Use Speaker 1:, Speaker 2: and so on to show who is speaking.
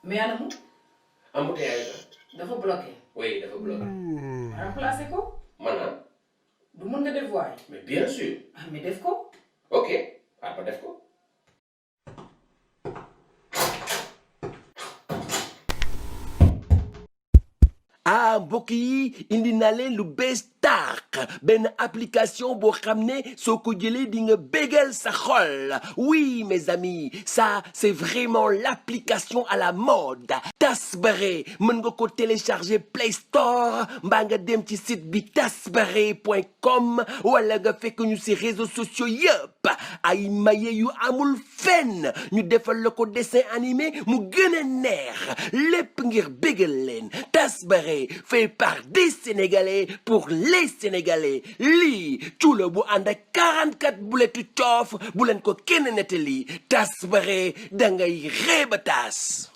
Speaker 1: mais ana mu.
Speaker 2: embouteillage
Speaker 1: dafa bloqué.
Speaker 2: oui dafa bloqué.
Speaker 1: remplacé ko.
Speaker 2: maanaam.
Speaker 1: du mën nga def voie.
Speaker 2: mais bien sûr.
Speaker 1: ah mais def ko.
Speaker 2: ok ba def ko.
Speaker 3: mbokk yi indi naa leen lu bees tàq benn application boo xam ne soo ko jëlee di nga bégal sa xol oui mes amis ça c'est vraiment l'application à la mode Tasbare mën nga ko télécharger Play Store mbaa nga dem ci site bi tasbare.com wala nga fekk ñu ci réseaux sociaux yëpp ay maye yu amul fenn ñu defal la ko dessin animé mu gën a neex lépp ngir bégal leen Tasbare fait par des Sénégalais pour les Sénégalais lii cuula bu ànd ak 44 buletu coof bu leen ko kenn nettali Tasbare dangay réeba taas